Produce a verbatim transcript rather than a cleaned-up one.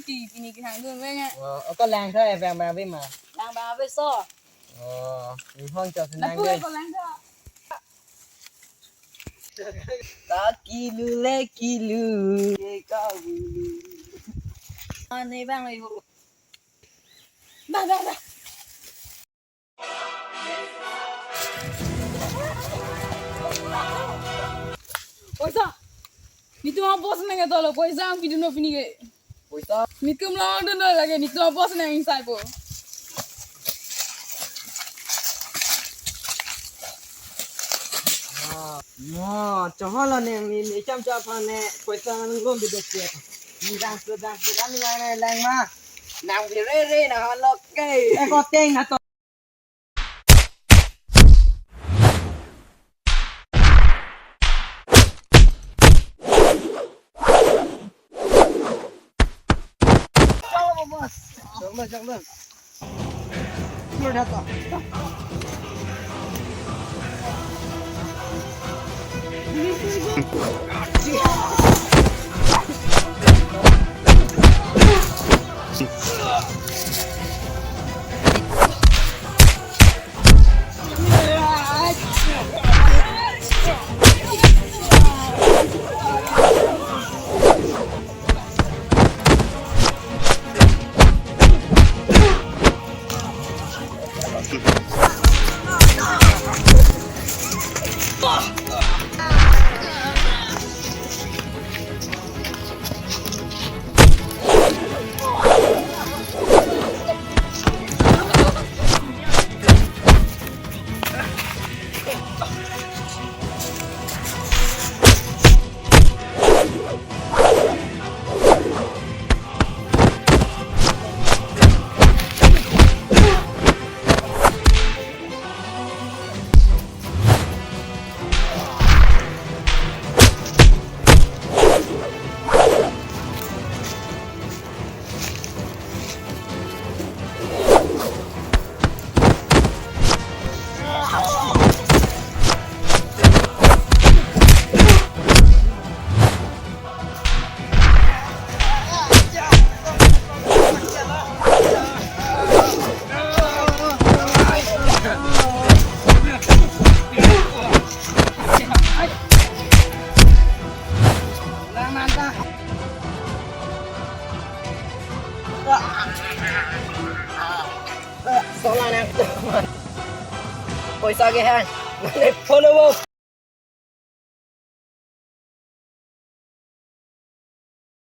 Ti pini kehang dun veng eh. Oh, oko lang tha, eh, bang bang ave ma. Lang bang ave so. Oh, inghong chok na nang pu dun. Ko lang tha. Ta kilu le kilu, ke ka bulu. Ane bang le ho. Dah, dah, dah. Poisa. Netum a-boss nang ketolo, poisa nangpidunlo pini ke. Poisa. Netum longdunlo lake, netum a-boss nang inside po. Ah, mo, chongholo ne, ne, ne, cham cham aphan ne, poisa nang lom bidok ke. Ni dang su, dang su, dang ni nang ne lang ma. Nang bire re, nang halok ke. Eh, koteng na to. Chalo, bos. Chalo, chalo. Chalo, chalo. Sola nang. Poisa ke hai. Mane follow up.